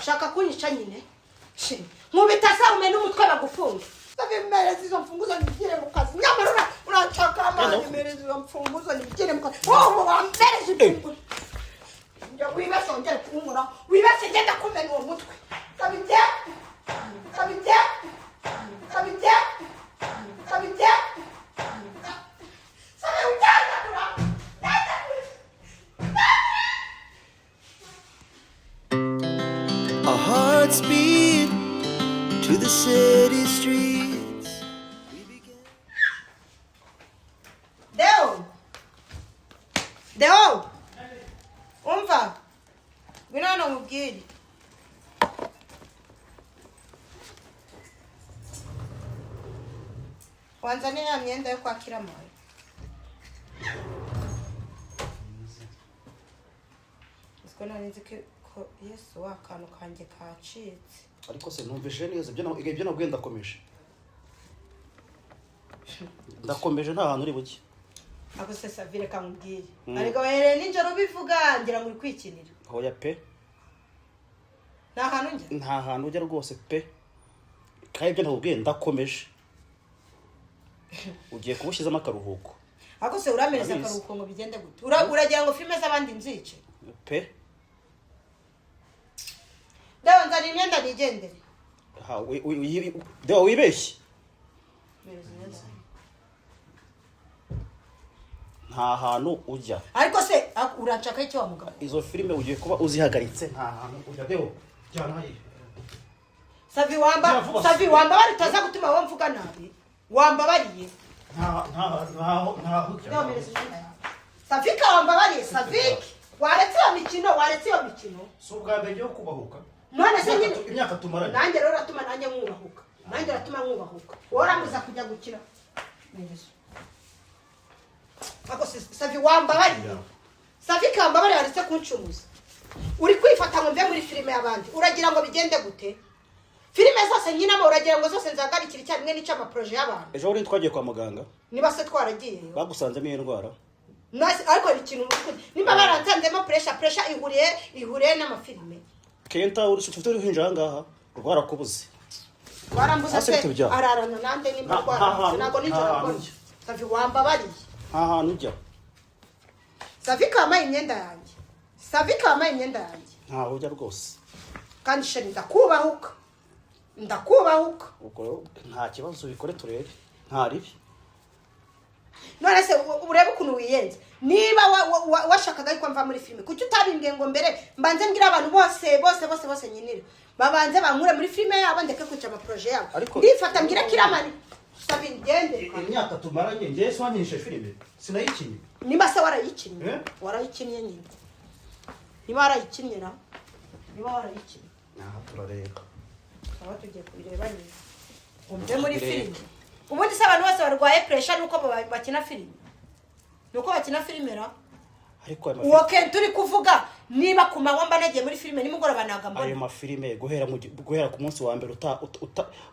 Ushaka kunyica nyine. Shi, nkubita sarume n'umutwe bagufunge. Mpereza izo mfunguzo nigire mu kazi. Nyamara uranshaka amani, mpereza izo mfunguzo nigire mu kazi. Wowe wampereje imfunguzo. Njya wibese wongere kunkora. Wibese ngenda kumena uwo mutwe. Kabijye. Kabijye. Kabijye. Kabijye. Sabe ugenda kura. Our hearts beat to the city streets. We began. Deo. Deo. Umva. Ngwino hano nkubwire. Wanzaniye ya myenda yo kwa Kiramani. Uziko nari nzi ko Yesu wa kantu kanjye kacitse. Ariko se numvise neza ibyo nabwiye? Ndakomeje, ndakomeje, nta hantu uri buke. Ako se Savire, kamubwire. Ariko wahereye nijoro ubivuga ngira ngo uri kwikinira. Hoya pe. Nta hantu njya. Nta hantu ujya rwose pe. Kandi ibyo nakubwiye ndakomeje, ugiye kuba ushyizemo akaruhuko. Ako se uramereza Urabizi. akaruhuko ngo bigende gute? Uragira ngo filime z'abandi nzice? Pe. Ndeba, nzana imyenda nigendere. Ha, Deo, wibeshye. Mpereza imyenda. Nta hantu ujya. Ariko se uranshaka icyo wa mugabo? Izo filime ugiye kuba uzihagaritse, nta hantu ujya. Deo, jyana hariya. Savi, wamba Gira vuba. Savi, wambabariye utaza gutuma wowe mvuga nabi. Wambabariye. Ntaho ujya. Ndeba, mpereza imyenda yawe. Savika, wambabariye. Savike, waretse iyo mikino, waretse iyo mikino. Si ubwa mbere ngiye kubahuka. None se nyine Imyaka tumaranye. Nanjye rero uratuma nanjye mwubahuka, nanjye uratuma mwubahuka. Wowe urambuza kujya gukina. Mpereza. Ako Savi, wambabariye. Savika, wambabariye, waretse kuncumuza. Uri kwifata ngo mve muri filime y'abandi. Uragira ngo bigende gute? Filime zose nkinamo, uragira ngo zose nzagarikire icyarimwe n'ice amaprojet y'abantu? Ejo bundi twagiye kwa muganga. Niba se twaragiyeyo? Bagusanzemo iyo ndwara. Ariko hari ikintu nimba baransanzemo pressure, pressure ihuriye n'amafilime? Kenta ufite uruhinja aha ngaha rwarakubuze. Warambuze. Ase Se bitubyara. ararana nande nimba Nta rwarambuze? hantu, Ntabwo nijoro nta hantu mbona. ujya. Savi, wambabariye. Nta hantu ujya. Savika, wambaye imyenda yanjye. Savika, wambaye imyenda yanjye. Ntaho ujya rwose. Kandi chéri, ndakubahuka, ndakubahuka. Ubwo rero nta kibazo, ubikore turebe, nta ribi. None se urebe ukuntu wiyenza. Niba washakaga yuko mva muri filime, kuki utabimbwiye ngo mbere mbanze mbwire abantu bose bose bose bose nyinira, babanze bankure muri filime yabo, ndeke kwica amaprojet yabo? Ndifata mbwire Kiramani. Sabi, ngende. Imyaka tumaranye, njyewe se wankinishe filime sinayikinnye? Niba se warayikinnye? Eh? Warayikinnye nyine. Niba warayikinnye ra, niba warayikinnye. Aha turareba. Tukaba tugiye kubireba neza ngo mve muri filime. Ubundi se abantu bose barwaye pressure nuko bakina filime, nuko bakina filime ra? Ariko aya Uwo Kent uri kuvuga, niba ku manywa mba nagiye muri filime, nimugoroba ntabwo ayo mbona. mafilime guhera ku munsi wa mbere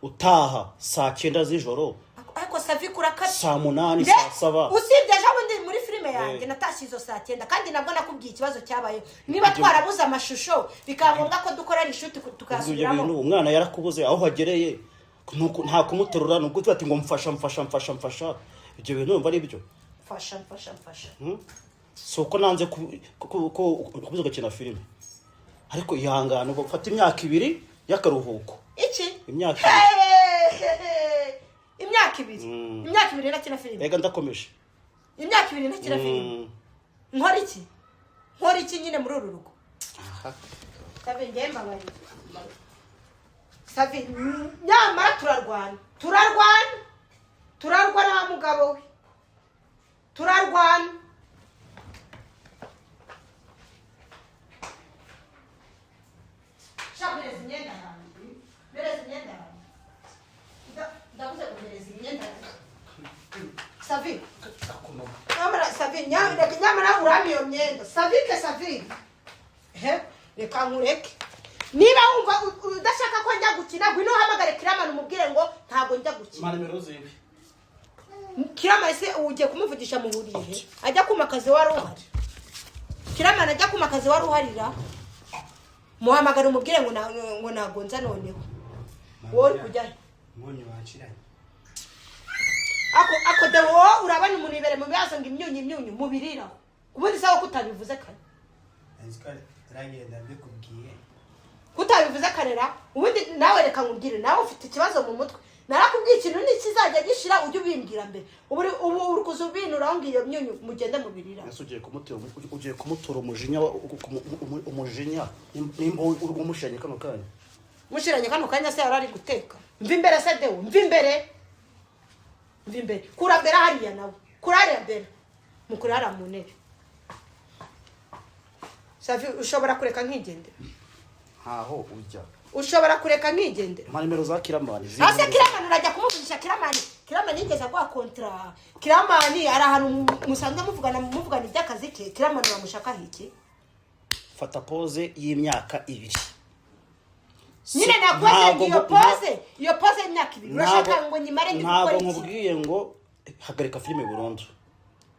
utaha saa 9 z'ijoro. Ariko Savi, kurakabye. Saa 8, saa 7. Usibye ejo bundi muri filime yanjye natashye izo saa 9, kandi nabwo nakubwiye ikibazo cyabaye. Niba twarabuze amashusho bikaba ngombwa ko dukora reshoot, Ubwo ibyo tukayasubiramo. bintu, umwana yarakubuze aho hagereye nta kumuterura, ni ukuvuga ati ngo mfasha, mfasha, mfasha, mfasha. Ibyo bintu numva ari byo? Mfasha, mfasha, mfasha. Si uko nanze ko ukomeza ugakina filime, ariko ihangane ubu ufate imyaka 2 y'akaruhuko. Iki? Imyaka 2. Hey! Imyaka 2? Imyaka 2 nakina filime? Ega ndakomeje. Imyaka 2 nakina filime? Nkora iki, nkora iki nyine muri uru rugo? Savi, njye mbabarira. Savi, nyamara turarwana, turarwana, turarwana wa mugabo we, turarwana. Sha, mpereza imyenda yanjye, mpereza imyenda yanjye. Ndabuze guhereza imyenda yanjye. Savi, nyamara Savi, reka, nyamara urampa iyo myenda. Savike, Savi, he, reka nkureke. Niba wumva udashaka ko njya gukina, ngwino uhamagare Kiramani umubwire ngo ntabwo njya gukina. Nimero ziwe. Kiramani se ugiye kumuvugisha muhuriye he? Ajya kuma akazi wari uhari? Kiramani ajya kuma akazi wari uharira? Muhamagara umubwire ngo ngo ntabwo nza noneho. Wowe uri kujya he? Umunyu wanshiranye. Ako de, wowe urabona umuntu imbere mu bibazo ngo imyunyu, imyunyu mubiriraho. Ubundi sawa ko utabivuze kare? Nzi ko aragenda mbikubwiye. Kutabivuze karera. Ubundi nawe reka nkubwire, nawe ufite ikibazo mu mutwe. Narakubwiye, ikintu nikizajya gishira ujye ubimbwira mbere. Ubu uri kuza ubinuraho ngo iyo myunyu mugende mubiriraho. Ese ugiye kumutera, ugiye kumutura umujinya umujinya nimba uri kumushiranye kano kanya? Mushiranye kano kanya se yari ari guteka? Mva imbere se dewo, mva imbere, mva imbere. Kura mbere hariya, nawe kura hariya mbere, mukura hariya mu ntebe. Safi, ushobora kureka nkigendera? Ntaho ujya. Ushobora kureka nkigendera? Mpa nimero za Kiramani. Hasi Kiramani urajya kumuvugisha? Kiramani, Kiramani yigeze aguha contrat? Kiramani ari ahantu musanzwe muvugana iby'akazi ke? Kiramani uramushakaho iki? Fata pause y'imyaka 2. Nyine nakubaze Ntabwo iyo pause, iyo pause y'imyaka 2 urashaka ngo nyimare ndi ntabwo gukora iki? Nkubwiye ngo hagarika filime burundu,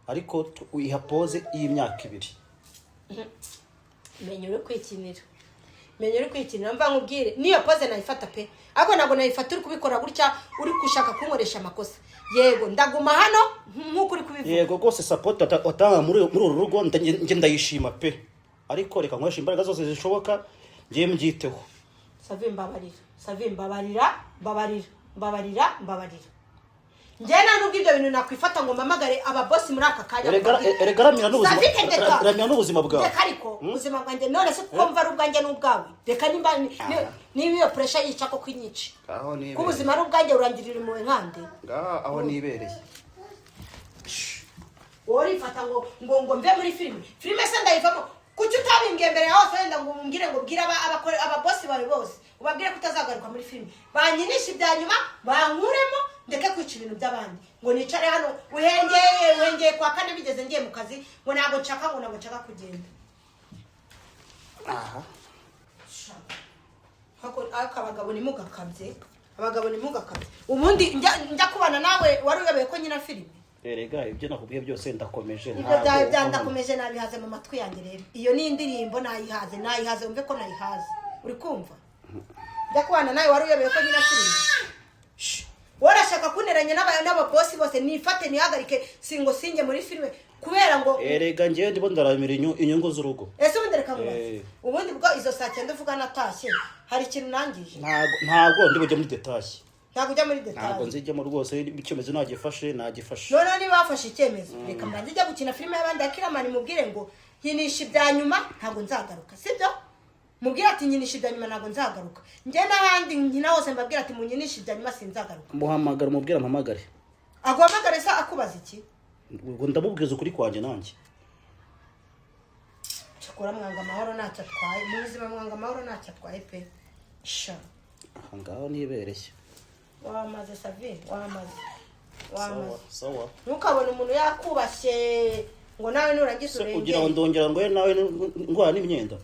ariko uyiha pause y'imyaka 2. Menya uri kwikinira, menya uri kwikinira. Mva nkubwire, niyo pause nayifata pe, ariko ntabwo nayifata uri kubikora gutya, uri gushaka kunkoresha amakosa. Yego, ndaguma hano nk'uko uri kubivuga. Yego rwose, support watanga muri uru rugo njye ndayishima pe, ariko reka nkoreshe imbaraga zose zishoboka ngiye mbyiteho. Savi, mbabarira. Savi, mbabarira, mbabarira, mbabarira, mbabarira. Njye nta nubwo ibyo bintu nakwifata ngo mpamagare ababosi muri aka kanya. Erega ramira n'ubuzima. Savi, ndeka. Ramira n'ubuzima bwawe. Reka, ariko ubuzima bwanjye none se kuko mva ari ubwanjye n'ubwawe? Reka nimba niba iyo pressure yica koko inyice. Aho nibereye. Ko ubuzima ari ubwanjye, urangirira impuhwe nkande? Ngaha aho nibereye. Wowe urifata ngo mve muri filime. Filime se ndayivamo? Kuki utabimbwiye mbere ya hose wenda ngo umbwire ngo bwire ababosi bawe bose, ubabwire ko utazagaruka muri filime, banyinishe ibya nyuma, bankuremo, ndeke kwica ibintu by'abandi, ngo nicare hano uhengeye, uhengeye kwa kane bigeze ngiye mu kazi ngo ntabwo nshaka, ngo ntabwo nshaka kugenda. Aha. Ariko abagabo ntimugakabye, abagabo ntimugakabye. Ubundi njya kubana nawe wari uyobewe ko nyina filime? Erega ibyo nakubwiye byose ndakomeje. Ibyo Ntabwo byawe ukomeye. Byandakomeje, nabihaze mu matwi yanjye. Rero iyo ni indirimbo, nayihaze, nayihaze, wumve ko nayihaze. Uri kumva? Njya kubana nawe wari uyobewe ko nyina filime? Shh. Wowe urashaka kunteranya n'ababosi bose, nifate nihagarike, singo sinjye muri filime kubera ngo Erega njyewe ndimo ndaramira inyungu z'urugo. Ese ubundi reka nkubaze, Eh. ubundi bwo izo saa 9 uvuga natashye, hari ikintu nangije? Ntabwo ndi bujye muri détails. Ntabwo ujya muri Ntabwo détails? nzijyamo rwose. Icyemezo nagifashe, nagifashe. Noneho niba wafashe icyemezo, reka mbanze ijya gukina filime y'abandi ya Kiramani, mubwire ngo nkinisha ibya nyuma ntabwo nzagaruka, sibyo? Mubwire ati nkinisha ibya nyuma ntabwo nzagaruka. Njye n'ahandi nkina hose mbabwire ati munkinishe ibya nyuma sinzagaruka. Muhamagara umubwire ampamagare. Aguhamagare se akubaza iki? Ubwo ndamubwiza ukuri kwanjye nanjye. Cyakora mwanga amahoro ntacyo atwaye mu buzima, mwanga amahoro ntacyo atwaye pe, sha. Aha ngaho nibereye. Wamaze savi, wamaze. Sawa. Wamaze. Sawa. Ntukabone umuntu yakubashye ngo nawe nurangiza Se ugira ngo urengere. ndongera ngo nawe ndwara n'imyenda?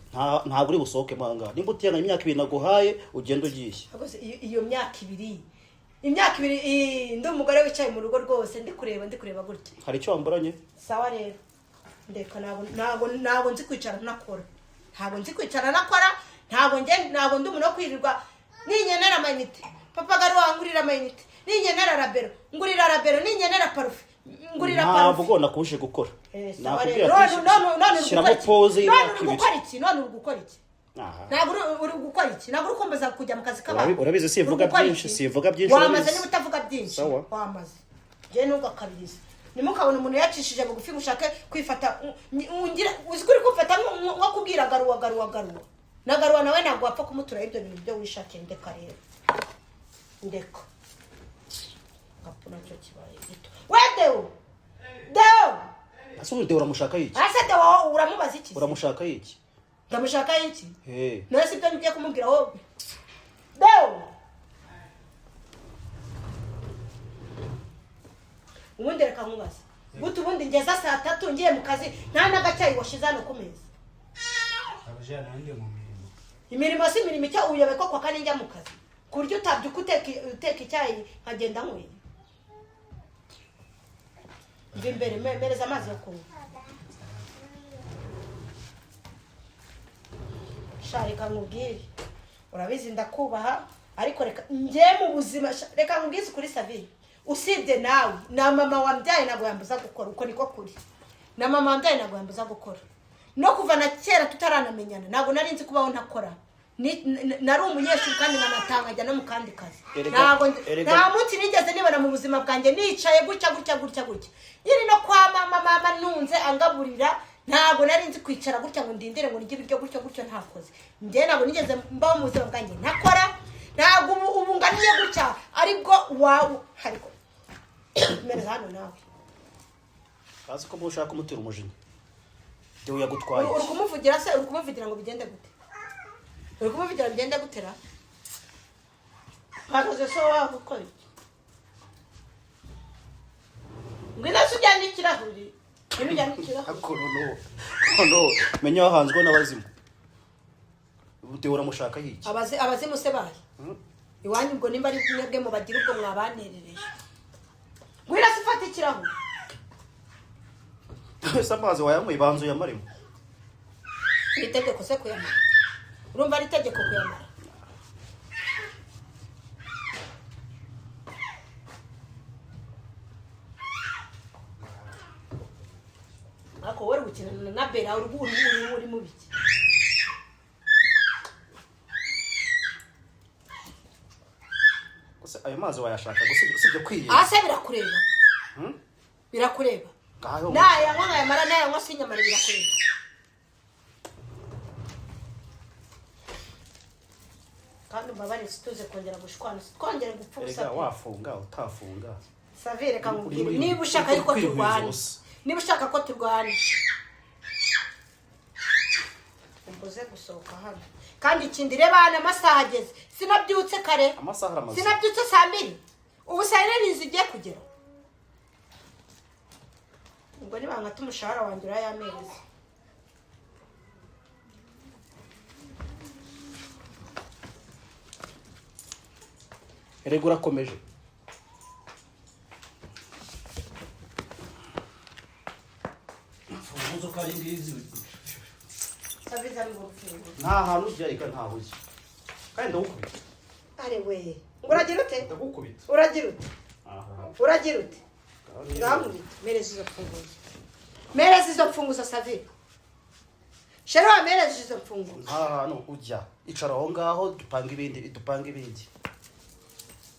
Ntabwo uri busohoke mo ahangaha nimba utihanganye imyaka 2 naguhaye, ugenda ugiye. Rwose iyo myaka 2, imyaka 2, ndi umugore wicaye mu rugo rwose, ndi kureba, ndi kureba gutya. Hari icyo wamburanye? Sawa rero, ndeka. Ntabwo nzi kwicara ntakora, ntabwo nzi kwicara ntakora. Ntabwo njye, ntabwo ndi umuntu wo kwirirwa ninkenera amayinite papa garuwa ngurira amayinite, ninkenera rabero ngurira rabero, ninkenera parufe ngurira parufe. Ntabwo nakubujije gukora. Eh, sawa Nakubwira rero. ati None uri shyiramo gukora iki? pause None y'imyaka uri 2. gukora iki? None uri gukora iki? Aha. Ntabwo uri gukora iki? Ntabwo uri kumbaza kujya mu kazi k'abantu. Urabizi simvuga Uri gukora byinshi, iki? simvuga byinshi, Wamaze. urabizi. Niba utavuga byinshi. Sawa. Wamaze. Njyewe ntugakabirize. Ntimukabone umuntu yacishije bugufi ngo ushake kwifata ungire uzi ko uri kumfata nko kubwira garuwa, garuwa, garuwa na garuwa nawe ntabwo wapfa kumuturaho ibyo bintu byo wishakiye. Ndeka rero, ndeka. Gapu nacyo kibaye gito. We Deo, Deo! Ese ubu Deo uramushaka iki? Ase Deo uramubaza iki se? Uramushaka iki? Ndamushaka iki? Eh. None si ibyo ngiye kumubwira wowe Deo? Ubundi reka nkubaze gute, ubundi ngeza saa 3 ngiye mu kazi nta n'agacyayi washize hano ku meza? Abajana ndi mu mirimo. Imirimo si imirimo, icyo uyobe ko kwa kane njya mu kazi ku buryo utabyuka uteka icyayi nkagenda nyweye? Mva imbere, mpereza amazi yo kunywa. Sha reka nkubwire, urabizi ndakubaha, ariko reka njye mu buzima, sha, reka nkubwize ukuri Savi, usibye nawe na mama wambyaye ntabwo yambuza gukora, uko niko kuri. Na mama wambyaye ntabwo yambuza gukora, no kuva na kera tutaranamenyana ntabwo nari nzi kubaho ntakora. Nari umunyeshuri kandi nkanatanga njya no mu kandi kazi. Erega- Ntabwo erega- nta munsi nigeze nibona mu buzima bwanjye nicaye gutya gutya gutya gutya, nyiri no kwa mama, mama nunze angaburira, ntabwo nari nzi kwicara gutya ngo ndindire ngo ndye ibiryo gutya gutya ntakoze. Njye ntabwo nigeze mbaho mu buzima bwanjye ntakora. Ntabwo ubu nganiye gutya aribwo wawe, ariko mereza hano nawe. Bazi ko ushaka kumutera umujinya. Deo yagutwaye. Uri kumuvugira se? Uri kumuvugira ngo bigende gute? Uri kumuvugira bigende gutera hagaze so waba ukora iki? Ngwino se ujyane ikirahuri, ngwino ujyane ikirahuri. Ariko noneho menya wahanzwe n'abazimu. Deo uramushaka iki? Abazimu se bahe iwanyu ubwo, nimba ari mwebwe mubagira ubwo mwabanerereje. Ngwino se ufate ikirahuri. Ese amazi wayanyweye? Banza uyamaremo. Ni itegeko se kuyamara? Urumva ari itegeko kuyamara? Ariko wowe uri gukinana na Bera, uri mu biki? Gusa ayo mazi wayashaka gusa usibye kwiyeza. Aha se birakureba? Hmm? Birakureba? Ngaho. Nayanywa nkayamara, nayanywa sinyamara, birakureba? Kandi umbabarire, situze kongera gushwana, twongere gupfa ubusa. Erega wafunga utafunga. Savi, reka nkubwire, niba ushaka uri yuko kwihwiza turwana, ubusa. niba ushaka ko turwana, umbuze gusohoka hano. Kandi ikindi, reba hano amasaha ageze, sinabyutse kare. Amasaha aramaze. Sinabyutse saa 2, ubu saa 4 ntizigiye kugera. Ubwo nibankata umushahara wanjye urayamezi. Erega urakomeje. Imfunguzo ko ari ngizi. Savi, zana urwo rufunguzo. Nta hantu ujya, reka, ntaho ujya. Kandi ndagukubita. Ari we, ngo uragira ute? Ndagukubita. Uragira ute? Aha. Uragira ute? Ngamubita. Mereza izo mfunguzo, mereza izo mfunguzo. Savi, chéri wa, mereza izo mfunguzo. Nta hantu ujya, icara aho ngaho dupanga ibindi, dupanga ibindi.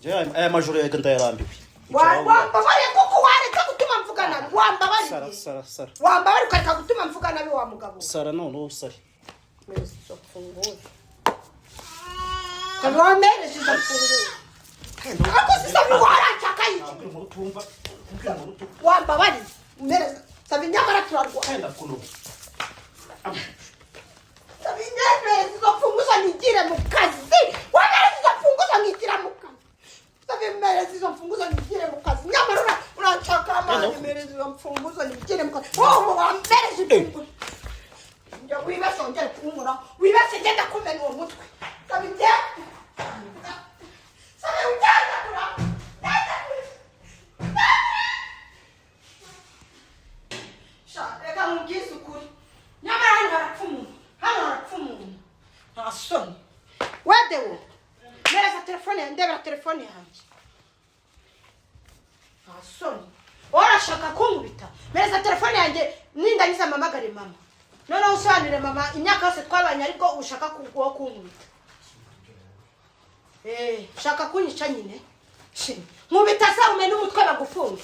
Njyewe aya majoro yaga ndayarambiwe. Icara aho ngaho. Wambabariye kuko wareka gutuma mvuga nabi? Sara. Wambabariye? Sara, sara. Wambabariye ukareka gutuma mvuga nabi, wa mugabo we? Sara, noneho sare. Mereza izo mfunguzo. Savi, wampereza izo mfunguzo? Ariko si Savi, waranshaka iki? Ntabwo inkuru tumva, kubwira inkuru tumva. Wambabariye, mereza. Savi, nyamara turarwana. Kandi ndakunoba. Savi, nyemereza izo mfunguzo nigire mu kazi. Wampereza izo mfunguzo nkigira mu kazi? Savi, mpereza izo mfunguzo nigire mu kazi. Nyamara uranshaka amani. Mpereza izo mfunguzo nigire mu kazi. Wowe wampereza imfunguzo? Njya wibese, wongere kunkoraho, wibese, ngenda kumena uwo mutwe. Savi, njye, Savi, ugenda kura, ngenda kura. Sha, reka nkubwize ukuri, nyamara hano harapfa umuntu, hano harapfa umuntu. Nta soni wedewo. Mereza telefone yanjye, ndebera telefone yanjye. Nta soni, wowe urashaka kunkubita? Mereza telefone yanjye, nindangiza mpamagare mama, noneho usobanurire mama imyaka yose twabanye, ariko ushaka wo kunkubita. Ushaka kunyica nyine. Shi, nkubita se umene umutwe bagufunge,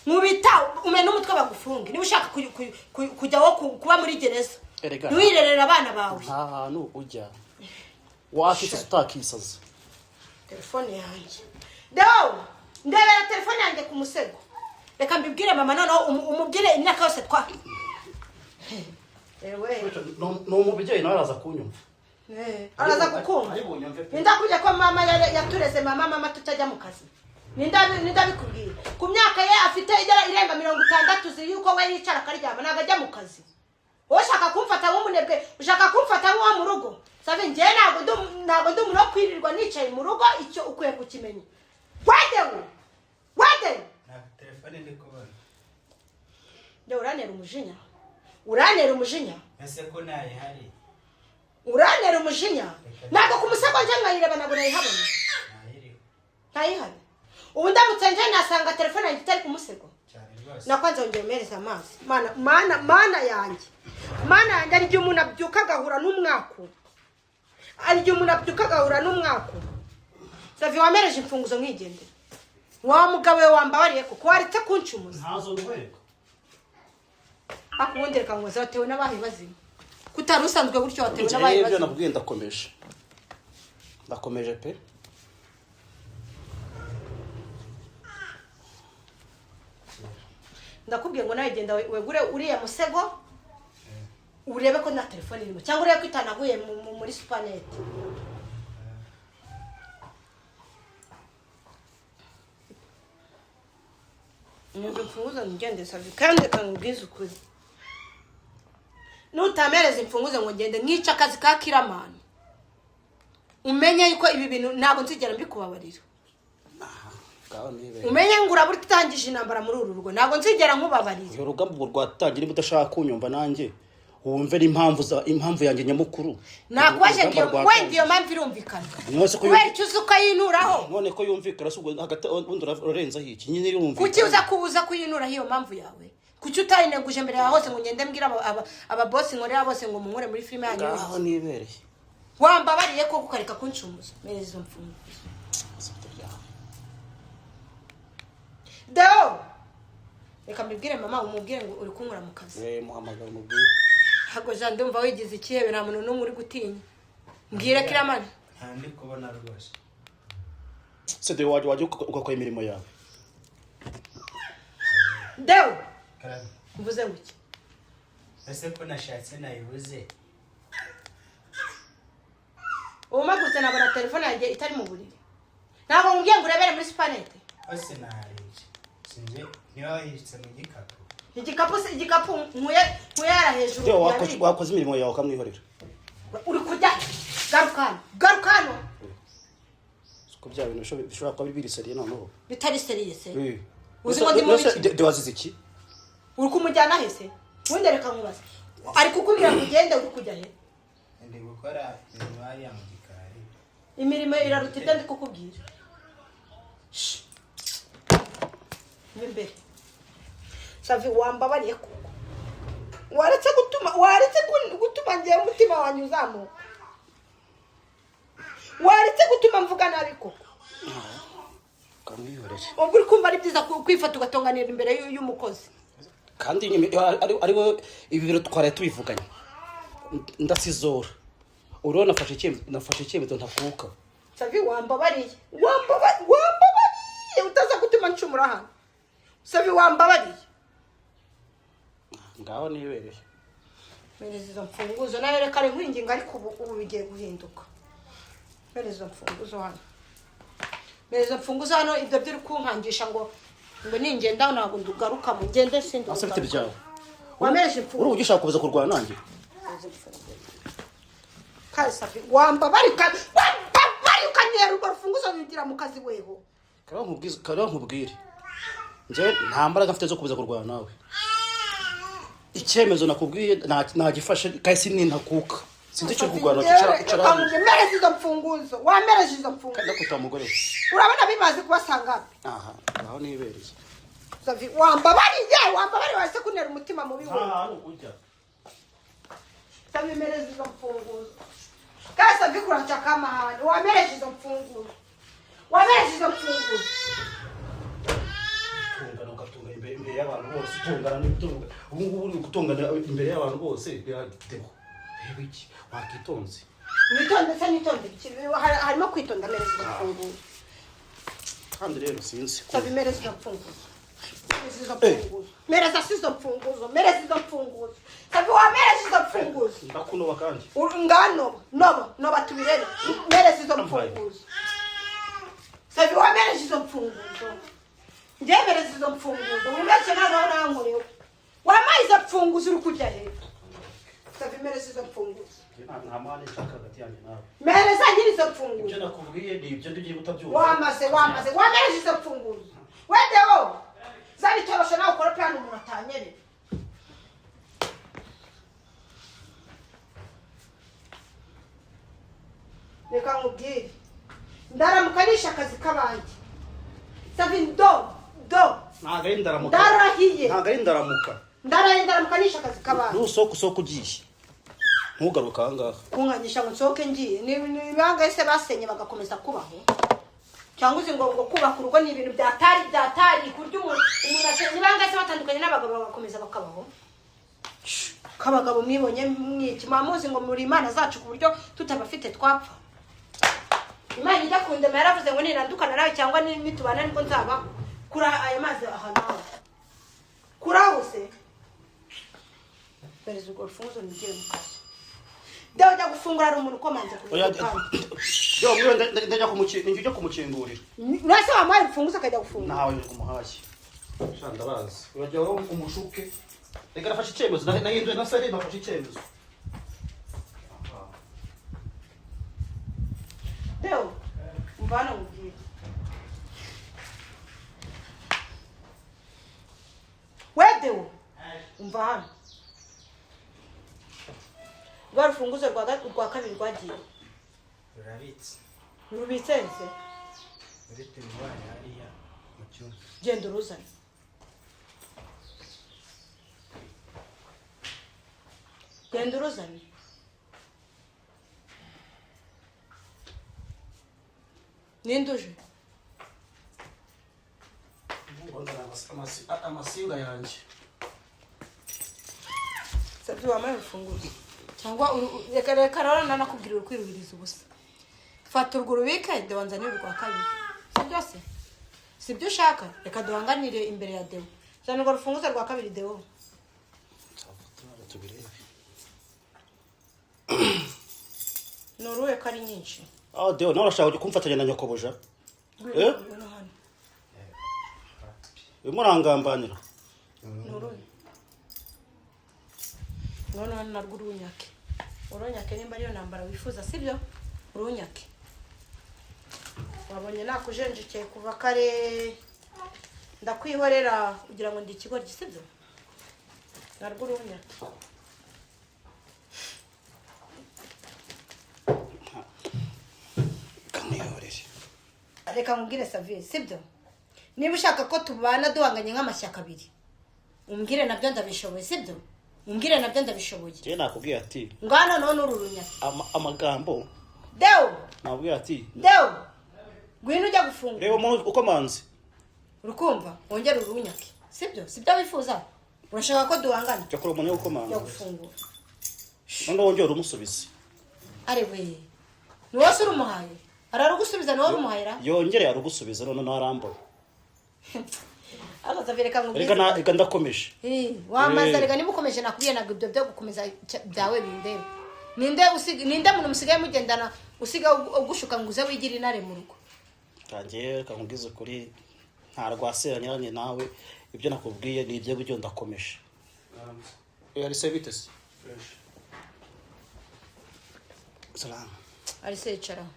nkubita umene umutwe bagufunge, niba ushaka kujya wo kuba muri gereza. Erega. Ntiwirerere abana bawe. Nta hantu ujya, wakisaza utakisaza. Telefone yanjye, Deo, ndebera telefone yanjye ku musego. Reka mbibwire mama, noneho umubwire imyaka yose twa ewe. Ni umubyeyi, nawe araza kunyumva. Araza kukumva. Ari bunyumve pe. Nindakubwiye ko mama yatureze, mama tutajya mu kazi? Nindabikubwiye ku myaka ye afite igera irenga 60, uzi yuko we yicara akaryama, ntabwo ajya mu kazi. Wowe ushaka kumfata nk'umunebwe, ushaka kumfata nk'uwo mu rugo. Sabe, njyewe ntabwo ndi umuntu wo kwirirwa nicaye mu rugo, icyo ukwiye kukimenya. Wedewe, wedewe. Ntabwo telefone ndi kubona. Njye uranera umujinya, uranera umujinya. Ese ko ntayihari? Urantera umujinya. Ntabwo ku musego nje nkayireba, ntabwo nayihabona. Ntayiriho. Ntayihari. Ubu ndamutse nje nasanga telefone yanjye itari ku musego? Cyane rwose. Nakwanza wongera umereza amazi. Mana, mana, mana yanjye, mana yanjye! Hari igihe umuntu abyuka agahura n'umwaku, hari igihe umuntu abyuka agahura n'umwaku. Savi, wamereje imfunguzo nkigendera. Wa mugabo we, wambabariye kuko waretse kuncumuza. Ntazo nkwereka. Ariko ubundi reka nkubaze, watewe n'abahe bazima? Kutari usanzwe gutyo, watewe n'abahe Njyewe ibyo bazima? nakubwiye, ndakomeje, ndakomeje pe. Ndakubwiye ngo nawe genda wegure uriya musego, urebe ko nta telefone irimo, cyangwa urebe ko itanaguye muri supanete. Nibwo imfunguzo ngende. Savi, kandi reka nkubwize ukuri, nutamereza imfunguzo ngo ngende, nkica akazi ka kiramani, umenye yuko ibi bintu ntabwo nzigera mbikubabarira. Ngaho nibereye. Umenye ngo uraba utangije intambara muri uru rugo, ntabwo nzigera nkubabarira. Urwo rugamba ubwo rwatangira. Niba udashaka kunyumva, nanjye wumve n'impamvu za impamvu yanjye nyamukuru. Nakubaje ngo Urugamba wenda iyo rwatangiye. mpamvu irumvikana. None se ko Kubera icyo uzi ukayinuraho? None ko yumvikana se, ubwo hagati ubundi urarenzaho iki nyine? Irumvikana. Kuki uza kubuza kuyinuraho iyo mpamvu yawe? Kuki utayineguje mbere yawe hose ngo ngende mbwire ababosi nkorera bose ngo munkure muri filime yanyu? Ngaho nibereye. Wambabariye koko ukareka kuncumuza? Mereza izo mfunguzo. Ibyo byawe. Deo, reka mbibwire mama, umubwire ngo uri kunkura mu kazi. Eh, muhamagara umubwire. Ntabwo jean, ndumva wigize ikihebe, nta muntu n'umwe uri gutinya. Mbwire kiramani. Nta ndi kubona rwose. Se dore wajya ugakora imirimo yawe. Deo! Karame. Mvuze ngo iki? Ese ko nashatse nayibuze? Ubu mpagurutse nabona telefone yanjye itari mu buriri? Ntabwo nkubwiye ngo urebere muri supanete? Hose naharebye, sinzi niba wayibitse mu gikapu. Igikapu se? Igikapu nkuye yara hejuru. Deo, Yabiri. Wakoze imirimo yawe ukamwihorera. Uri kujya? Garuka hano, garuka hano. Ko bya bintu bishobora kuba biri sérieux noneho. Bitari sérieux se? Eh. Uzi ngo ndi mu None se biki? Deo wazize iki? Uri kumujyana he se? Ubundi reka nkubaze, ari kukubwira ngo ugende, uri kujya he? Ndi gukora imirimo hariya mu gikari. Imirimo iraruta ibyo ndi kukubwira. Shh. Mo imbere. Savi, wambabariye kuko waretse gutuma ngewe umutima wanjye uzamuka, waretse gutuma mvuga nabi koko. Ukamwihorera. Ubwo uri kumva ari byiza kwifata ugatonganira imbere y'umukozi? Kandi nyuma ari we ibi biro twaraye tubivuganye, ndasizora. Urabona nafashe icyemezo ntakuka. Savi, wambabariye, wambabariye utaza gutuma ncumura hano. Savi, wambabariye. Ngaho nibereye. Mpereza izo mfunguzo nawe. Reka ari nkwinginga, ariko ubu bigiye guhinduka. Mpereza izo mfunguzo hano, mpereza izo mfunguzo hano. Ibyo byo uri kunkangisha ngo ningenda ntabwo ndugaruka mu ngende, sindi. Ase bite byawe? Wamereje imfunguzo. Uri ugishaka kuza kurwana nanjye? Kandi Savi, wambabariye wambabariye ukanyera urwo rufunguzo wigira mu kazi weho. Kariho nkubwire, njyewe nta mbaraga mfite zo kuza kurwana nawe. Icyemezo nakubwiye nagifashe kandi sinintakuka, sinzi icyo kurwana. Icara hano. Mpereza izo mfunguzo, wamereje izo mfunguzo. Ndakuta umugore we. Urabona bimaze kubasanga hapi? Aha aho nibereye. Savi, wambabariye, wambabariye, wahise kuntera umutima mubi we. Hantu ujya. Savi, mpereza izo mfunguzo. Kandi Savi, kurashaka amahane. Wamereje izo mfunguzo, wamereje izo mfunguzo. Tungana ugatunga imbere y'abantu bose, utungana n'itunga. Ubu ngubu uri gutungana imbere y'abantu bose. Deo, reba iki, wakitonze. Nitonde se? Nitonde iki? Harimo kwitonda? Mpereza izo mfunguzo. Kandi rero sinzi. Savi, mpereza izo mfunguzo, mpereza izo mfunguzo, mpereza si izo mfunguzo, mpereza izo mfunguzo. Savi, wamereje izo mfunguzo. Ndakunoba kandi. Nganoba, noba, noba, tubirebe. Mpereza izo mfunguzo. Savi, wamereje izo mfunguzo. Ngemereza izo mfunguzo, wibeshye noneho nankorewe. Wampaye izo mfunguzo, uri kujya he? Savi, mpereza izo mfunguzo. Nta mahane nshaka hagati yanjye nawe. Mpereza nyiri izo mfunguzo. Ibyo nakubwiye ni ibyo, ndigiye utabyumva. Wamaze, wamaze, wamereje izo mfunguzo. Wedewo zana itorosho nawe ukorope hano umuntu atanyerera. Reka nkubwire, ndaramuka nishe akazi k'abandi. Savin, do do. Ntabwo ari ndaramuka. Ndarahiye. Ntabwo ari ndaramuka. Ndarahiye, ndaramuka nishe akazi k'abandi. Nusohoka, usohoka ugiye, ntugaruke aha ngaha. Kunkanyisha ngo nsohoke ngiye, ni bangahe se basenye bagakomeza kubaho? Cyangwa uzi ngo kubaka urugo ni ibintu byatari kurya umuntu asenya? Ni bangahe se batandukanye n'abagabo bagakomeza bakabaho? K'abagabo mwibonye mwiki? Muzi ngo muri imana zacu ku buryo tutabafite twapfa? Imana ijya kundema yaravuze ngo nirandukana nawe cyangwa nitubana nibwo nzabaho. Kuri aya mazi aha nawe kuri aho se perezida, urwo rufunguzo nigire mu kazi. Dawe, ujya gufungura, hari umuntu ukomanze ku Oya, rupangu. Yo mwiwe, ndajya kumukingurira, njya kumukingurira. Urase wamuhaye urufunguzo akajya gufungura? Ntawe umuhaye. Sha, ndabazi urajya wowe umushuke. Reka, nafashe icyemezo, nahinduye na sare, nafashe icyemezo. Deo, umva hano nkubwire. We Deo, umva hano. Rwa rufunguzo rwa kabiri rwagiye? Rurabitse. Rubitse nse? Muri tiroir hariya mu cyumba. Genda uruzane. Genda uruzane. Ninde uje? Amasinga yanjye. Sabye wampaye urufunguzo cyangwa reka rero nanakubwira, uri kwiruhiriza ubusa. Fata urwo urubike, Deo nzanire urwa kabiri. Si byose, si byo ushaka? Reka duhanganire imbere ya Deo. Zana urwo rufunguzo rwa kabiri, Deo. Tubirebe. Ni uruhe ko ari nyinshi? Ah, Deo, nawe urashaka kumfatanya na nyokobuja? Eh? Ngwino hano. Urimo urangambanira. Ni uruhe? Ngwino hano narwo urunyake, urunyake nimba ariyo ntambara wifuza. Sibyo? Urunyake. Wabonye nakujenjekeye kuva kare, ndakwihorera kugira ngo ndi ikigoryi. Sibyo? Narwo urunyake. Kamwihorere. Reka nkubwire, Savie, sibyo? Niba ushaka ko tubana duhanganye nk'amashyaka abiri, umbwire, nabyo ndabishoboye. Sibyo? Umbwire, nabyo ndabishoboye. Njyewe nakubwiye ati Ngano none uru runyake. Amagambo Deo! Nakubwiye ati Deo, ngwino ujya gufungura. Reba umuntu ukomanze. Urukumva? Wongere urunyake. Sibyo? Sibyo wifuza? Urashaka ko duhangana? Jya kure, umuntu ukomanze. Jya gufungura. Noneho wongere urumusubize. Are we, ni wowe se urumuhaye? Ararugusubiza? Ni wowe urumuhaye ra? Yongere arugusubiza, none nawe arambona. Ariko Savie, reka nkubwire. Reka reka ndakomeje. Wamaze. Eh. Reka niba ukomeje, nakubwiye ntabwo ibyo byo gukomeza byawe bindeba. Ninde ninde muntu musigaye mugendana usiga ugushuka ngo uze wigire intare mu rugo? Kanjye reka nkubwize ukuri, nta rwasera nyiranye nawe. Ibyo nakubwiye ni ibyo buryo, ndakomeje. Arise, bite se? Salamu. Arise, yicaraho.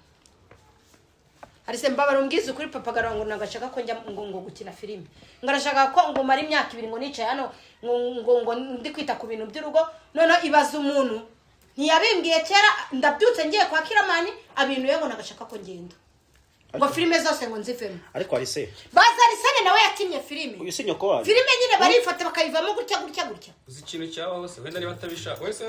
Arise, mbabara umbwize ukuri. Papa gara ngo nagashaka ko njya ngo gukina filime, ngo arashaka ko ngo mara imyaka 2 ngo nicaye hano ngo ndi kwita ku bintu by'urugo. Noneho ibaza umuntu ntiyabimbwiye kera, ndabyutse ngiye kwa Kiramani abinuye ngo nagashaka ko ngenda ngo filime zose ngo nzivemo. Ariko Arise, Baza Arisene nawe yakinnye filime. Uyu si nyoko wanyu? Filime nyine barifata bakayivamo gutya gutya gutya. Uzi ikintu cyabaho se? Wenda niba atabishaka wese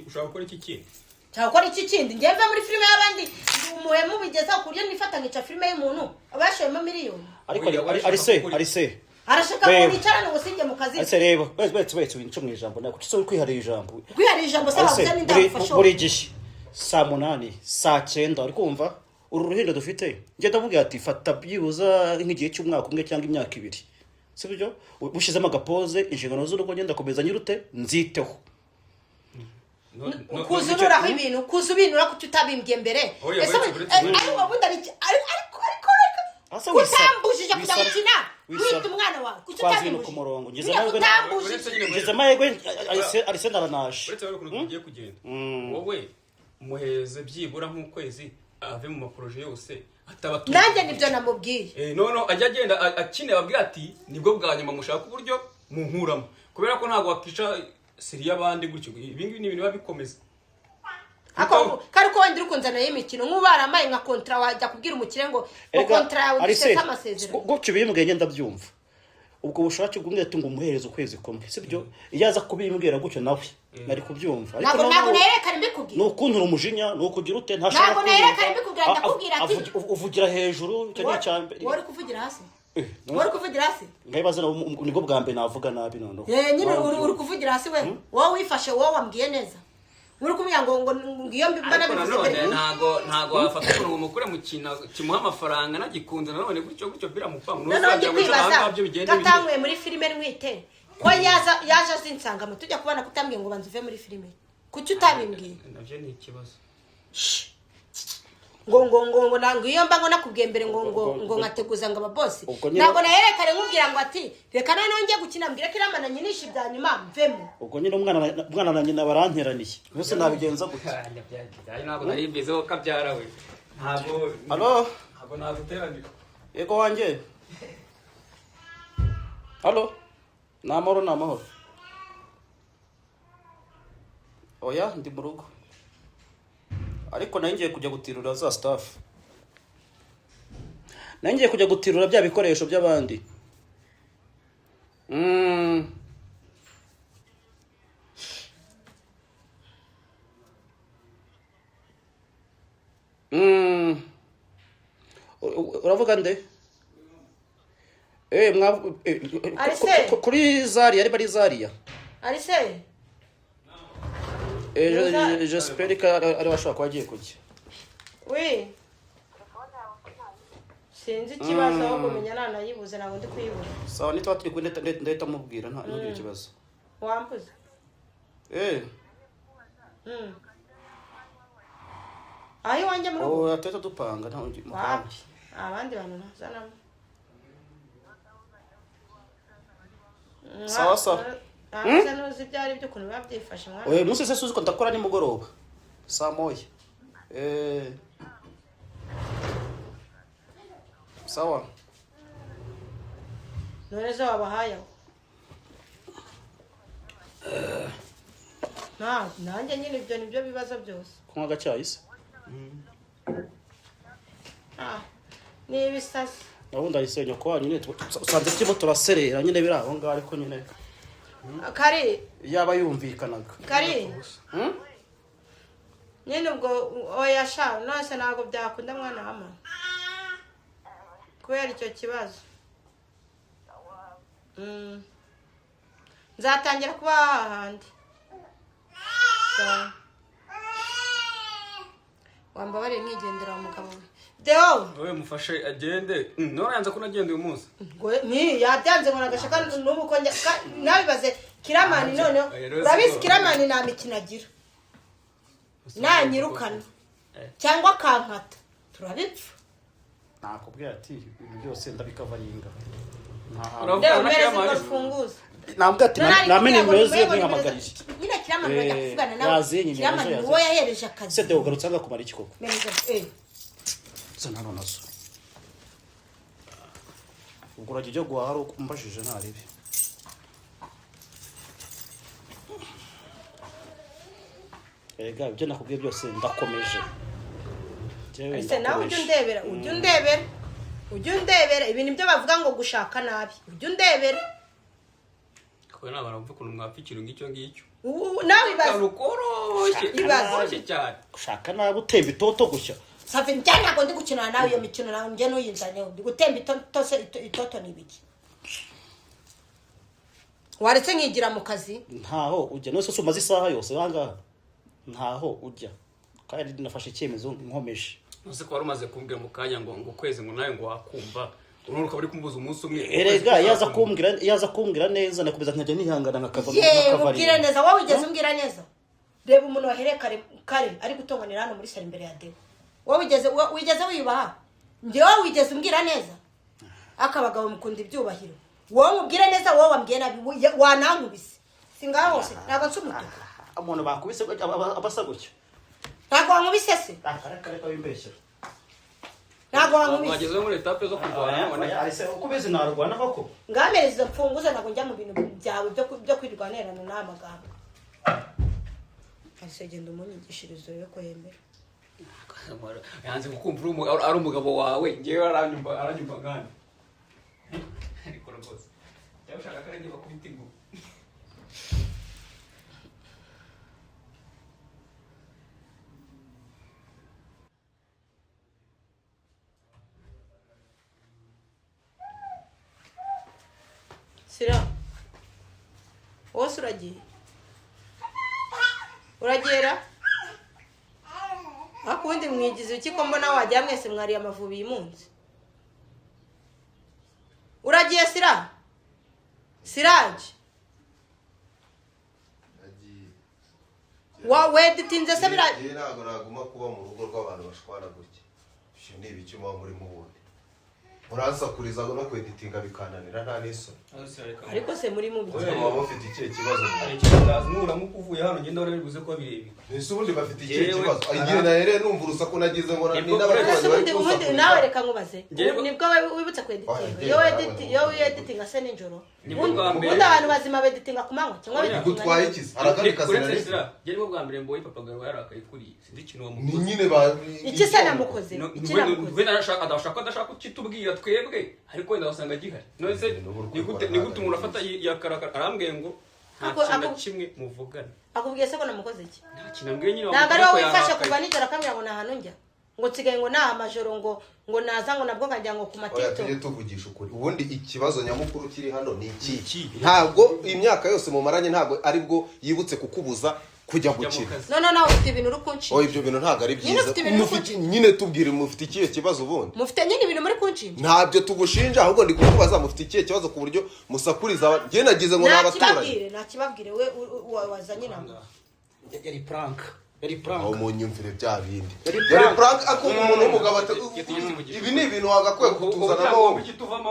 ushobora gukora iki kindi? Cyakora iki kindi, njye mve muri filime y'abandi, ndi umuhemu bigezaho ku buryo nifata nkica filime y'umuntu aba yashoyemo miliyoni? Ariko Oya, warashaka Arise, gukora iki? Arise, Arashaka ngo Reba. nicarane ngo sinjye mu kazi. Arise, reba, wese wese wince mu ijambo, ntabwo uzi kwiharira ijambo. Kwiharira ijambo se? Arise, Wabuze n'indamufasha. Buri gihe saa 8, saa 9, uri kumva uru ruhinja dufite, njye ndamubwira ati fata byibuza nk'igihe cy'umwaka umwe cyangwa imyaka 2, sibyo? Ushyizemo agapoze, inshingano z'urugo ngenda ndakomeza nyirute nziteho. Kuza unuraho ibintu, kuza ubinura, kuki utabimbwiye mbere? Oya, Ese uretse, ariko ubundi ariko Asa wisaba. kutambujije kujya Wisaba. gukina Wisaba. wita umwana wawe, kuki Twazi ibintu utabimbujije? ku murongo. Ngeze Nyine amahirwe kutambujije. Uretse nyine Ngeze amahirwe, Arise ndaranaje. Uretse rero ukuntu tugiye kugenda, wowe muheze byibura nk'ukwezi ave mu maprojet yose ataba Nanjye nibyo namubwiye. No ajya agenda akine, ababwira ati nibwo bwa nyuma mushaka uburyo munkuramo, kubera ko ntabwo wakica série y'abandi gutyo. Ibi ngibi ni ibintu biba bikomeza. Ako kari. Ariko wenda uri kunzana y'imikino, nk'ubu baramaye nka contrat, wajya kubwira umukire ngo contrat yawe Arise, dusese amasezerano. Gutyo bimbwiye ngenda ndabyumva. Ubwo bushake bw'umwe ati ngo umuhereze ukwezi kumwe, sibyo? Iyo aza kubimbwira gutyo nawe nari kubyumva. Ariko Ntabwo noneho- nayerekana mbikubwira. Ni ukuntura umujinya, ni ukugira ute, ntashobora Ntabwo kubyumva. nayerekana mbikubwira, ndakubwira ati- Uvugira hejuru, icyo ni icya mbere. Wowe uri kuvugira hasi. No. Wowe uri kuvugira hasi. Ngayibaza nibwo bwa mbere navuga nabi noneho. Eh, nyine uri kuvugira hasi we. Wowe wifashe, wowe wambwiye neza. Uri kumubwira ngo iyo mba Ariko nabivuze nanone mbere. ntago wafata umuntu ngo mukure mu kintu kimuha amafaranga nagikunze, nanone gutyo gutyo biramupanga. Noneho njye kwibaza byo bigenda bite. katanyweye muri filime ntwite, ko yaza yaje azinsangamo tujya kubona, kutambwiye ngo banza uve muri filime, kuki utabimbwiye? Nabyo ni ikibazo. Ngo ntabwo iyo mba ngo nakubwiye mbere ngo nkateguza ngo ababosi. Ubwo nyine- Ntabwo nayerekane nkubwira ngo ati reka noneho njye gukina, mbwire ko iramana nyinisha ibya nyuma mvemo. Ubwo nyine umwana na nyina baranteraniye, mbese nabigenza gute? Ntabwo nari mbiziho ko abyara we, ntabwo. Halo? Ntabwo naguteranira. Yego wanjye, halo, ni amahoro, ni amahoro. Oya, ndi mu rugo, ariko nari ngiye kujya gutirura za stuff, nari ngiye kujya gutirura bya bikoresho by'abandi. Uravuga nde? Arise. Kuri Zaria, ari bari Zaria. Arise. J'espère ko ari bashobora kuba agiye kujya. Wi, sinzi ikibazo aho kumenya nanayibuze, ntabwo ndi kuyibura. Sawa, nitwa turi kumwe ndahita mubwira, nta ntugire ikibazo. Wambuze. Aho iwanjye mu rugo. Oh, tuhita dupanga, nta mu kanya. Wapi, abandi bantu ntazanamo. Sawa, sawa. Ntazi, ntuzi ibyo ari byo, ukuntu biba byifashe mwana. Oya, umunsi se suzi ko ndakora nimugoroba saa 1. Sawa. None zo wabahaye aho nta nanjye nyine ibyo nibyo bibazo byose. Kunywa agacyayi se? Ah, ni ibisasi. Nabundi ayisenya ko wanyu nyine usanze turimo turaserera nyine, biri aho ngaho, ariko nyine Kari. yaba yumvikanaga. Kari. Hmm? Nyine ubwo oya sha, nose ntabwo byakunda mwana wa mama kubera icyo kibazo. Nzatangira kuba hahandi. Sawa. Wambabariye nkigendera wa mugabo we Deo. Wowe mufashe agende. None yanze ko unagenda uyu munsi. Ngo ni yabyanze, ngo nagashaka n'ubu ko nabibaze Kiramani noneho. Oya, rero Urabizi siko. Kiramani nta mikino agira, nanyirukana cyangwa akankata turabipfa. Nakubwira ati ibintu byose ndabikavaringa. Uravuga Deo, na mpereza Kiramani? urwo rufunguzo. Nambwira ati None ari namenye kugira ngo nimero ze nimero ntihamagariye. Nyine Kiramani bajya kuvugana nawe. Yazinye nimero Kiramani ze, yazinye. uwo yahereje akazi. Se Deo, ugarutse anga kumara iki koko? Mpereza. Zana hano nazo. Ubwo urajya ujya guhaha ari uko umbajije, ntaribi. Erega ibyo nakubwiye byose ndakomeje. Njyewe Ese nawe ujya ndakomeje. undebera, ujya undebera, ujya undebera ibintu byo bavuga ngo gushaka nabi, ujya undebera. Kuko ntabwo bumva ukuntu mwapfa ikintu ngicyo ngicyo. Nawe ibaze. Akantu koroshye. Ibaze. Koroshye cyane. Gushaka nabi, utemba itoto gushya. Safi, njye ntabwo ndi gukina nawe iyo mikino nawe, njye ntuyinzanyeho. Ndi gutemba itoto se, itoto ni ibiki? Waretse nkigira mu kazi. Ntaho ujya, none se umaze isaha yose ahangaha? Ntaho ujya, kandi nafashe icyemezo nkomeje. Uzi ko wari umaze kumbwira mu kanya ngo ukwezi, ngo nawe ngo wakumva, uruhu ukaba uri kumbuza umunsi umwe. Erega iyo aza kumbwira neza nakomeza nkajya nihangana nkakava. Ye, Nkakava. ubwire neza. Wowe wigeze umbwira neza? Reba umuntu wahereye kare kare ari gutonganira hano muri salo imbere ya Deo. Wowe wigeze wiyubaha? Njyewe wigeze umbwira neza? Aka abagabo mukunda ibyubahiro. Wowe mubwire neza, wowe wambwiye nabi, wanankubise. Si ngaho hose ntabwo nsa umutuku. Umuntu bakubise aba asa gutya. Ntabwo wankubise se? Akareka wimbeshyera. Ntabwo wankubise. Wageze muri étape zo kurwana none. Uko ubizi narwana koko? Ngamereza izo mfunguzo, ntabwo njya mu bintu byawe byo kwirirwa nterana n'aya magambo. Arise, genda umunyigishirize urebe ko yemera. Yanze kukumva ari umugabo wawe, ngewe aranyumva, aranyumva nkande. Ariko rwose yaba ushaka ko ari bakubita ingumi. Sira, wose uragiye, uragera ariko ubundi mwigize iki ko mbona wagira mwese mwariye Amavubi iyi munsi? Uragiye Sira? Siraje wa weditinze se bira? Njye ntabwo naguma kuba mu rugo rw'abantu bashwana gutya. Ibyo ni ibiki muba murimo ubundi? Muransakuriza no kweditinga bikananira, nta n'isoni. Ariko se muri mu Wowe biki? muba mufite ikihe kibazo? Hari ikintu utazi, nuramuka uvuye hano ngenda warabibuze ko birebire. Ese ubundi bafite ikihe Yewe, kibazo? Igihe nahereye numva urusaku nagize ngo ni Nibwo n'abaturanyi Ese bari ubundi kunsakuriza. nawe reka nkubaze. Njyewe- Nibwo wowe wibutse kweditinga? Oya, Iyo njyewe wediti nawe iyo weditinga se nijoro? Nibwo bwa mbere. Ubundi abantu bazima beditinga ku manywa cyangwa Oya. beditinga Gutwaye nijoro? iki se? Hari akandi kazi Uretse nari Sira, njye nibwo bwa mbere mbonye papa Gawe yarakaye kuriya, sinzi ikintu ni wamukoze. Nyine ba Iki se namukoze? No, Iki namukoze? wenda arashaka, adashaka ko adashaka kukitubwira twebwe, ariko wenda wasanga gihari. None se N'ubu uri ni gute kubikora ni gute ntabwo umuntu ari afata yakarakara arambwiye ngo nta kintu na kimwe muvugana? Akubwiye se ko namukoze iki? Nta kintu ambwiye nyine Ntabwo ari wowe wamukoze ko wifashe yarakaye. kuva nijoro akambwira ngo nta hantu njya, ngo nsigaye ngo naha amajoro, ngo naza ngo nabwo nkajya ngo ku Oya, matiktok. tujye tuvugisha ukuri. Ubundi ikibazo nyamukuru kiri hano ni iki? Iki. Ntabwo imyaka yose mumaranye ntabwo aribwo yibutse kukubuza kujya Kujya mu gukina. kazi. No, nawe ufite ibintu uri kunshinja. Oh, ibyo bintu ntabwo ari Nyine byiza. ufite ibintu uri Nyine tubwire, mufite ikihe kibazo ubundi? Mufite nyine ibintu muri kunshinja. Ntabyo tugushinja, ahubwo ndi kukubaza, mufite ikihe kibazo ku buryo musakuriza njye nagize ngo ni abaturanyi? Nakibabwire, nakibabwire we wazanye inama. Yari prank, yari prank. Aho mu nyumvire bya bindi Yari yari prank. prank, ariko umuntu w'umugabo Iyo tugeze mu gihe- ibi ni ibintu wagakwiye kutuzanamo wowe. Ubu tuvamo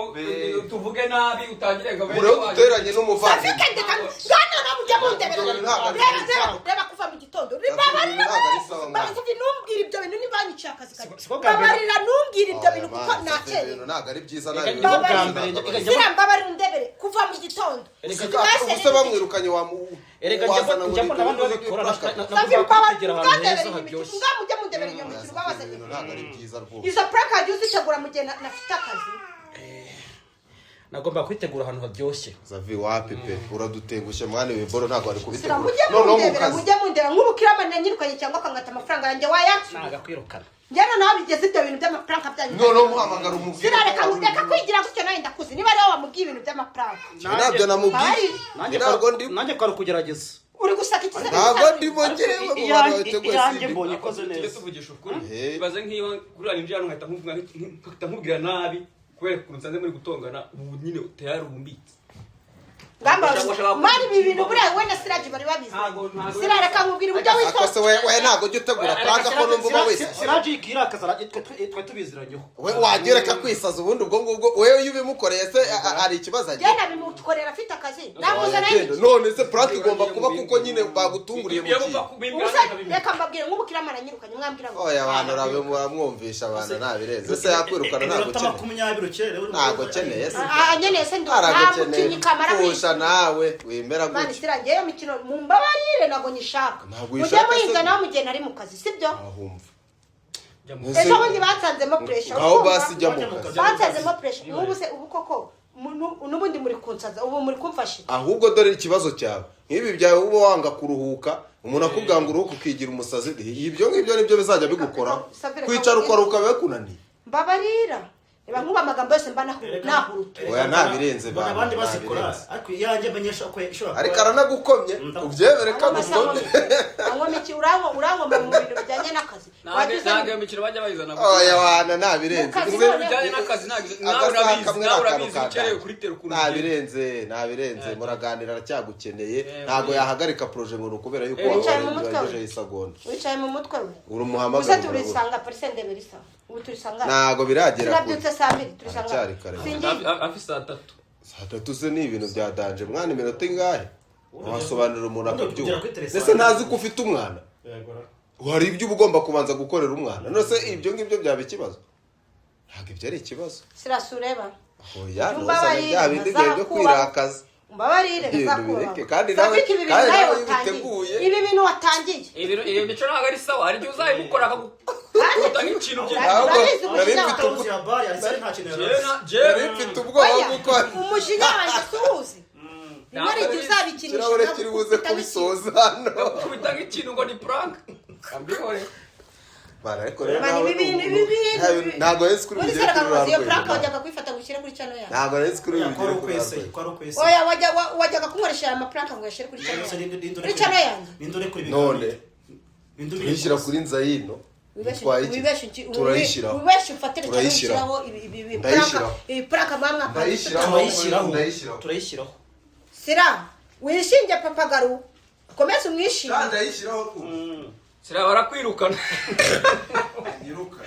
tuvuge nabi utangire ngo Murebe duteranye n'umuvandimwe. Safike, ndeka ngana nawe ujya mundebera. Ibyo bintu ntabwo ari Reba, byiza. reba, reba, kuva mu gitondo. Ibyo bintu ntabwo ari sawa, mwana. Baza ntumbwire ibyo bintu niba banyiciye akazi kanjye. Siko bwa mbere- Babarira, ntumbwire ibyo bintu kuko Oya, mwana, ibyo nakerewe. bintu ntabwo ari byiza. Reka Nawe nibwo bwa ntabwo mbere ari njya- byiza. Sira, mbabarira undebere kuva mu gitondo. Erega- Ubuse bamwirukanye wamu Erega njya wazana ngo njya mbona abandi nituze babikora prank. Safi, nagomba mbabarira kwitegera ahantu heza undebere iyi mikino. haryoshye. Ngaho mujye mundebera iyo mikino Ibyo babazanye. bintu ntabwo ari byiza rwose. Izo prank wagiye uzitegura mu gihe nafite akazi. Nagomba kwitegura ahantu haryoshye. Zavi, wapi pe, uradutengushye mwana, ibi boro ntabwo wari Sira, kubitegura mujye noneho mu mundebera, kazi. mujye mundebera nk'ubu Kiramani yanyirukanye cyangwa akangata amafaranga yanjye wayansubiza? Nagakwirukana. Njye noneho bigeze ibyo bintu by'amaprank byanyu. Noneho muhamagara umubwire. Sira, reka reka kwigira gutyo, nawe ndakuzi niba ariwe wamubwiye ibintu by'amaprank. Njye ntabyo namubwiye. Ari. Nanjye Ntabwo ndi nanjye kwari ukugerageza. Uri gusaka iki se? Ntabwo ndimo njyewe mu bantu bateguye Iyanjye simbi. mbonye ikoze Tujye neza. tuvugisha ukuri. Eh. Ibaze nk'iyo kuriya ninjira hano nkahita nkahita nkubwira nabi kubera ukuntu nsanze muri gutongana, ubu nyine tayari ubu mbitse. Ngamba Ushaka- mani, ibi bintu buriya we na Siraji bari babizi. Ntago- Sira, reka nkubwire uburyo Ariko se witwa. we ntabwo ujya utegura prank ko numva uba wese? Siraji ikirakaza, twe tubiziranyeho. We wajya ureka kwisaza ubundi ubwo ngubwo wewe iyo ubimukoreye se hari ikibazo Njye agira? nabimukorera afite akazi, namuzana Wagenda. iki? None se prank igomba kuba kuko nyine bagutunguriye mu Iyo kintu? muva kubimbwira Ubusa nkabimenya. reka mbabwire, nk'ubu Kiramani anyirukanye mwambwira ngo Oya, abantu muramwumvisha abantu ntabirenze se yakwirukana ntabwo Iminota ukeneye. 20 ukerewe. Ntabwo ukeneye se. Anyeneye se ndi nta Aragukeneye mukinnyi kamara pfusha nawe wemera Mani, gutya. Sira, ngewe mikino mumbabarire ntabwo nyishaka. Ntabwo Mujye uyishaka se? muyinzanaho mu gihe nari mu kazi, sibyo? Ahumva. Jya mu- Ese- Ejo bundi bansanzemo pressure. Ngaho basi jya mu kazi. Bansanzemo pressure n'ubu se, ubu koko n'ubundi muri kunsaza, ubu muri kumfasha. Ahubwo dore ikibazo cyawe, nk'ibi byawe uba wanga kuruhuka, umuntu akubwira ngo uruhuke ukigira umusazi. Ibyo ngibyo nibyo bizajya bigukoraho, kwicara ukaruhuka biba bikunaniye. Mbabarira, reba nkuba amagambo yose mba nahuruta. Oya, ntabirenze Mbona bana, abandi bazikora ntabirenze. ariko iyanjye menyesha ko ishobora kuba- Ariko aranagukomye, ubyemere ko agukomye. Anywa iki? Uranywa mu bintu bijyanye n'akazi. Wajya uzana- Ntabwo iyo mikino bajya bayizana. Oya wana, ntabirenze. Mu kazi Uze- none- Bijyanye n'akazi ntabwo nawe Agasaha urabizi, kamwe nawe ni urabizi akantu ukerewe ka kuri tera ukuntu ugenda. Ntabirenze, ntabirenze. Muraganira, aracyagukeneye. Eh, Ntabwo oya. yahagarika projet ngo ni ukubera yuko Eh, wicaye mu mutwe we. warengejeho isegonda. Wicaye mu mutwe we. Urumuhamagara Gusa urabura. turisanga parisende bisa, ubu turisanga. Ntabwo biragera kure. Turabyutse saa 2 turisanga. Haracyari kare. Singiye. Hafi saa 3. Saa 3 se ni ibintu bya danger mwana? Iminota ingahe wasobanurira umuntu Ubundi akabyumva? kugera kuri telefone. Ndetse ntazi ko ufite umwana. Yego. Hari ibyo uba ugomba kubanza gukorera umwana. None se ibyo ngibyo byaba ikibazo? Ntabwo ibyo ari ikibazo. Sirasi, ureba. Oya, Ujye ntuzane bya umbabarire, bindi byawe byo kwirakaza. Umbabarire. Ibintu Ntazakubaha. bireke, kandi nawe- Safiki, ibi bintu kandi nawe nawe watangiye. biteguye. Ibi bintu watangiye. Iyo mico ntabwo ari sawa, hari igihe uzabimukora akagu Ndagukubita nk'ikintu Ntabwo Urabizi nari umujinya mfite wanjye. Uzi ya bari arisari nta kintu yarazi. Nari mfite ubwoba Oya, bw'uko umujinya wanjye suwuzi. Rimwe hari igihe uzabikinisha ikirahure kiri buze nkagukubita nk'ikintu. kubisoza hano. Ndagukubita nk'ikintu ngo ni prank. Ambihore. Bara, ariko rero Mani, nawe ibi bintu, ibi bintu, ntabwo nari nzi kuri Muri bugere sera kuri kamuzi iyo ruriya prank rwego. wajyaga kuyifata ngo ushyire kuri channel yawe. Ntabwo nari nzi kuri Oya, ko bugere ari kuri ukwese, ruriya rwego. ko ari ukwese. Oya, wajyaga kunkoresha aya maprank ngo uyashyire kuri channel None se yanjye. ninde Kuri channel yanjye. Ninde uri kuri None Ninde uri tuyishyira kuri nzayino. Bitwaye iki? Turayishyiraho. Wibeshe ufatire cyane Turayishyiraho. ushyiraho ibi Ndayishyiraho. prank, ibi prank muba mwapanze. Ndayishyiraho. Turayishyiraho. Ndayishyiraho. Turayishyiraho. Sira, wishinge Papa Garu. Ukomeze umwishime. Ndayishyiraho rwose. Sira, barakwirukana. Nyiruka.